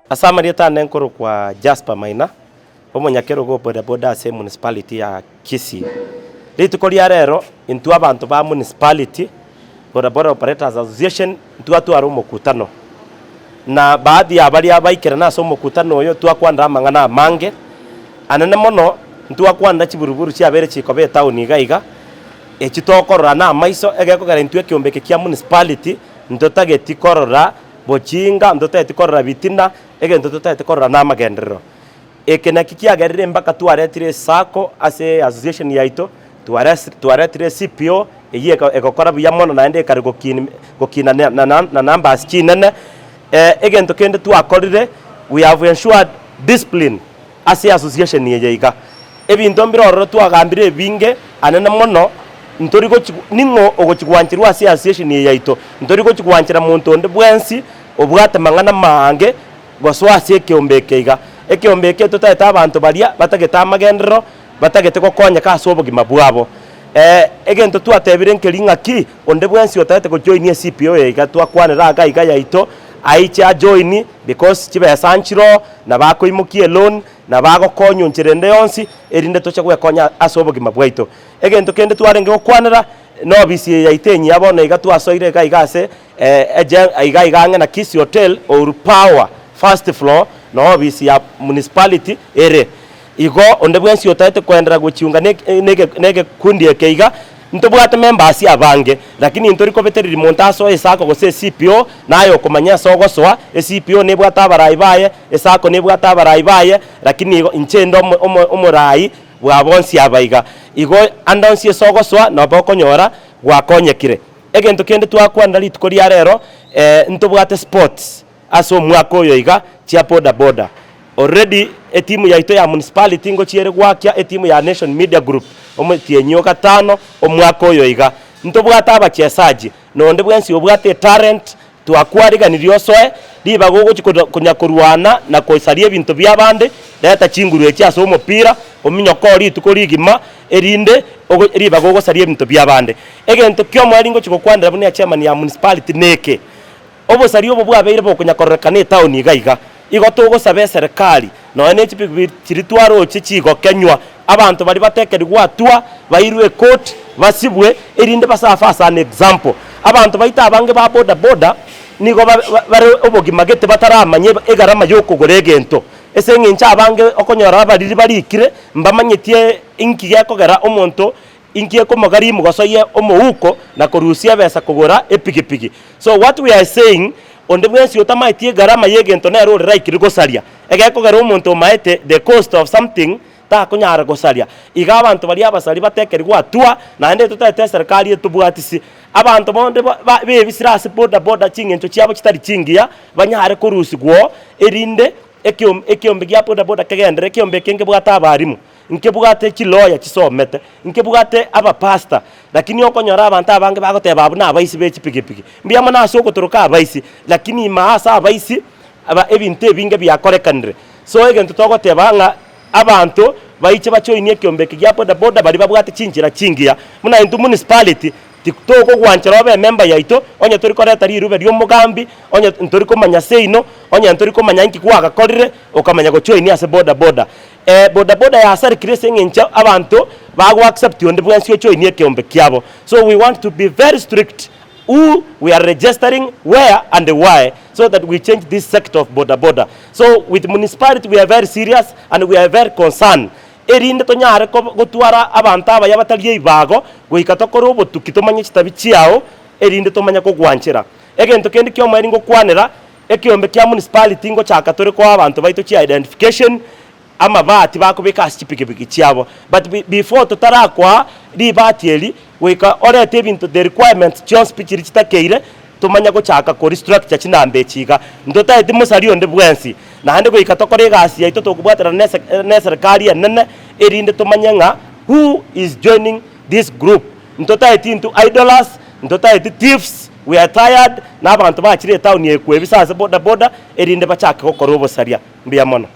Ase amarieta ane nkorokwa Jasper Maina, omonyakerogo o bodaboda ase emunicipality ya Kisii. Rituko ria rero, intwe abanto ba municipality, Bodaboda Operators Association, ntwatwara omokutano. Na baadhi ya baria baikerana ase omokutano oyo twakwanera amang'ana amange, anene mono ntwakwanera chiburuburu chiabeire chikoba etown iga iga, echi tokorora na amaiso egekogera intwe ekeombe eke kia municipality ntotageti korora bochinga, ntotageti korora bitina, egento totagete korora namagenderero. Eke naki kiagerire mpaka twaretire esacco ase association yaito, twaresi twaretire eCPO eyio eko egokora buya mono naende ekare gokin gokina na na na numbers chinene. Egento kende twakorire, we have ensured discipline ase association eye iga. Ebinto mbire ororo twagambire ebinge anene mono, ntori gochi ning'o ogochi gwancherwa ase association eye yaito? Ntori gochi gwanchera monto onde bwensi obwate mang'ana maange gosoa ase ekeombe eke iga. Ekeombe eke totagete abanto baria batagete amagenderero, batagete gokonyeka ase obogima bwabo. Egento twatebire nkeri ng'aki, onde bwensi otagete gojoinia eCPO eye iga twakwanera iga iga yaito, aiche ajoini because chibesa nchiroo, nabo akoimokia eloan, Nabo agokonywa enchera ende yonsi, erinde toche gwekonya ase obogima bwaito. Egento kende twarenge gokwanera, nobisi eye yaito enyia bono iga twasoire iga iga ase eje iga iga ang'e na Kisii Hotel, Uhuru Power, first floor, no obisi ya municipality ere. Igo onde bwensi otaete koenderera gochiunga ne nege negekundi eke iga, Ntobwate members abange, lakini ntori kobetereria monto asoe esacco gose eCPO, naye okomanya ase ogosoa, eCPO nebwate abarai baye, esacco nebwate abarai baye, lakini igo inche inde omo omo omorai bwa bonsi aba iga. Igo ande onsi ase ogosoa nabo okonyora gwakonyekire. Egento kende twakwanera rituko ria rero, ntobwate sports ase omwaka oyo iga chia boda boda. Already etimu yaito ya municipality ngochia ere goakia etimu ya Nation Media Group omotienyi o gatano omwaka oyo iga. Ntobwate abachesaji na onde bwensi obwate etalent twakwariganirie osoe ribaga ogochi konya korwana na kosaria ebinto bia abande, reta chinguru echi ase omopira ominyoke oo rituko rigima erinde ribaga ogosaria ebinto bia abande. Egento kia omoerio ngochi gokwanera buna echairman ya municipality neke. Obosaria obo bwabeire bokonya kororekana etaoni iga iga. Igo togosaba eserekari, nonya ne chipikipiki chiria twaroche chigokenywa, abanto baria batekerigwe atua, bairwe ekoti, basibwe, erinde basafe as an example. Abanto baito abange ba boda boda, nigo ba bare obogima gete bataramanya egarama ya okogora egento. Ase eng'encho abange okonyora abariri barikire, mbamanyetie inki gekogera omonto Inki ekomogharimu gosoyia omouko na korusia ebesa kogora epigipigi? So what we are saying, onde bwensi otamaeti egarama yegento nere ore likely gosaria. Egekogera omonto omaete the cost of something takonyara gosaria. Iga abanto baria abasari batekerigwe hatua naende totaete eserikari etobwatisi. Abanto bonde ba bebisire ase boda boda ching'encho chiabo chitari chingiya banyare korusigwa oo erinde ekiom ekiombe gia boda boda kegenderere ekiombe eke nkebwate abalimu. Nkebwate chiloya chisomete, nkebwate abapastor, lakini okonyora abanto abange bagoteba abwo nabaisi be chipigipigi. Mbuya mono ase ogotoroka abaisi, lakini ime ase abaisi, aba ebinto ebinge biakorekanire. So egento togoteba ng'a abanto baiche bajoinie ekiombe eke gia bodaboda baria babwate chinchera chingiya. Buna intwe municipality, titokogwanchera obe emember yaito, onye tori koreta rirube ria omogambi, onye ntori komanya seino, onye ntori komanya inki kwagakorire, okamanya gojoinia ase bodaboda. Bodaboda yasarekire ase eng'encho abanto bago accept onde bwensi ojoinie ekeombe kiabo. So we want to be very strict who we are registering, where and why so that we change this sector of bodaboda. So with municipality we are very serious and we are very concerned erinde tonyare gotwara abanto abaya batari eibago goika tokore obotuki tomanye chitabi chiao erinde tomanye kogwanchera. Egento kende kiomoerio ngokwanera Ekeombe kia municipality ngochaka tore koa abanto baito chi identification, amabati bakobeka ase chipikipiki chiabo. But before totarakoa ribati eri, goika orete ebinto the requirements chionsi pi chiria chitakeire, tomanye gochaka ko restructure chinamba echi iga. Ntotaeti mosari onde bwensi, naende goika tokore egasi yaito tokobwaterana na ese na eserikari enene, erinde tomanye ng'a who is joining this group. Ntotaeti intwe idlers, ntotaeti thieves, we are tired na abanto bachire etown eye kwebisa ase boda boda erinde bachake gokora obosaria. Mbuya mono.